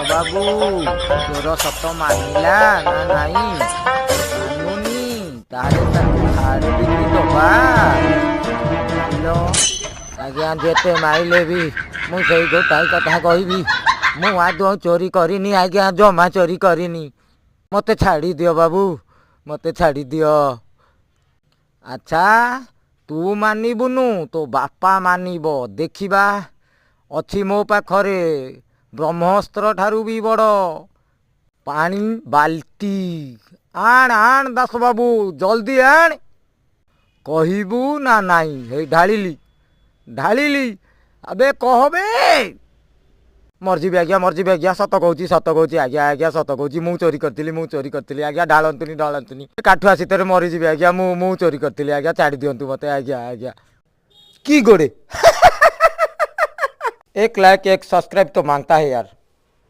ବାବୁ, ଚୋର ସତ ମାନିଲା ନା ନାହିଁ? ମାନୁନି। ତାହେଲେ ତାକୁ ଛାଡ଼ିକି ଦବା। ଚାଲ। ଆଜ୍ଞା, ଯେତେ ମାଇଲେ ବି ମୁଁ ସେଇ ଗୋଟାଏ କଥା କହିବି, ମୁଁ ଆଦୌ ଚୋରି କରିନି ଆଜ୍ଞା, ଜମା ଚୋରି କରିନି। ମୋତେ ଛାଡ଼ି ଦିଅ ବାବୁ, ମୋତେ ଛାଡ଼ି ଦିଅ। ଆଚ୍ଛା, ତୁ ମାନିବୁନୁ, ତୋ ବାପା ମାନିବ, ଦେଖିବା। ଅଛି ମୋ ପାଖରେ ବ୍ରହ୍ମାସ୍ତ୍ର ଠାରୁ ବି ବଡ଼ ପାଣି ବାଲ୍ଟି। ଆଣ, ଆଣ ଦାସ ବାବୁ, ଜଲ୍ଦି ଆଣ। କହିବୁ ନା ନାଇଁ? ହେଇ ଢାଳିଲି, ଢାଳିଲି। ଆବେ କହବେ। ମରିଯିବି ଆଜ୍ଞା, ମରିଯିବି ଆଜ୍ଞା। ସତ କହୁଛି, ସତ କହୁଛି ଆଜ୍ଞା। ଆଜ୍ଞା, ସତ କହୁଛି, ମୁଁ ଚୋରି କରିଥିଲି, ମୁଁ ଚୋରି କରିଥିଲି ଆଜ୍ଞା। ଢାଳନ୍ତୁନି, ଢାଳନ୍ତୁନି, କାଠୁଆ ଶୀତରେ ମରିଯିବି ଆଜ୍ଞା। ମୁଁ ଚୋରି କରିଥିଲି ଆଜ୍ଞା, ଛାଡ଼ି ଦିଅନ୍ତୁ ମୋତେ ଆଜ୍ଞା। ଆଜ୍ଞା କି ଗୋଡ଼େ। एक लाइक, एक सब्सक्राइब तो मांगता है यार।